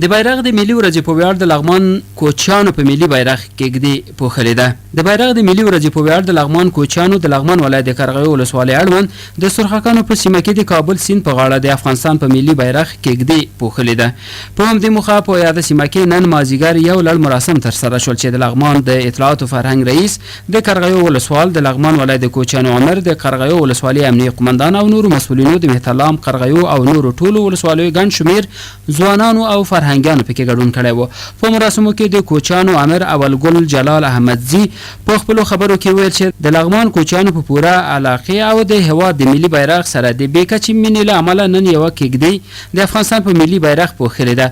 د بیرغ د ملي ورځې په ویاړ د لغمان کوچیانو په ملي بیرغ کېږدۍ پوښلې ده. د بیرغ د ملي ورځې په ویاړ د لغمان کوچیانو د لغمان ولایت د قرغیو ولسوالۍ اړوند د سرخکانو په سیمه کې د کابل سیند په غاړه د افغانستان په ملي بیرغ کېږدۍ پوښلې ده. په همدې موخه په یاده سیمه کې نن مازیګر یو لړ مراسم ترسره شول چې د لغمان د اطلاعاتو فرهنګ رئیس، د قرغیو ولسوال، د لغمان ولایت د کوچیانو آمر، د قرغیو ولسوالۍ امنیې قومندان او نورو مسؤلینو د مهترلام، قرغیو او نورو ټولو ولسوالیو ګڼ شمېر ځوانانو او فرهنګیانو پکې ګډون کړی و. په مراسمو کې د کوچیانو امر اول ګل جلال احمدزي په خپلو خبرو کې وویل چې د لغمان کوچیانو په پوره علاقې او د هېواد د ملي بیرغ سره د بې کچې مینې له امله نن یوه کېږدۍ د افغانستان په ملي بیرغ پوښلې ده.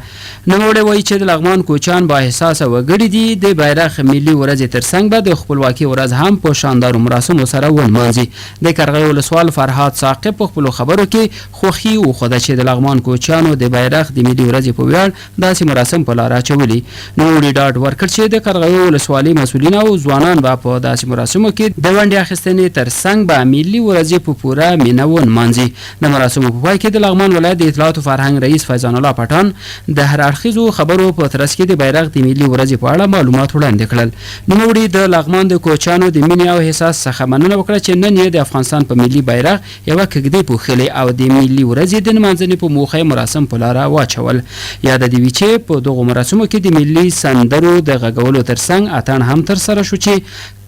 نوموړی وايي چې د لغمان کوچیان با احساسه وګړي دي، د بیرغ ملي ورځې ترڅنګ به د خپلواکۍ ورځ هم په شاندارو مراسمو سره ونمانځي. د کرغیو ولسوال فرهاد ثاقب په خپلو خبرو کې خوښي وښوده چې د لغمان کوچیانو د بیرغ د ملي ورځې په ویاړ داسې مراسم په لاره اچولي. نوموړي ډاډ ورکړ چې د قرغیو ولسوالۍ مسؤلین او ځوانان به په داسې مراسمو کې د ونډې اخیستنې تر څنګ به ملي ورځې په پوره مینه ونمانځي. د مراسمو په پای کې د لغمان ولایت د اطلاعاتو فرهنګ رئیس فیضان الله پټان د هر اړخیزو خبرو په ترڅ کې د بیرغ د ملي ورځې په اړه معلومات وړاندې کړل. نوموړي د لغمان د کوچیانو د مینې او احساس څخه مننه وکړه چې نن یې د افغانستان په ملي بیرغ یوه کږدۍ پوښلې او د ملي ورځې د نمانځنې په موخه یې مراسم په لاره واچول. یاده دې وي چې په دغو مراسمو کې د ملي سندرو د غږولو ترڅنګ اتڼ هم ترسره شو چې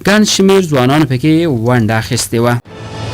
ګڼ شمېر ځوانانو پکې ونډه اخیستې وه.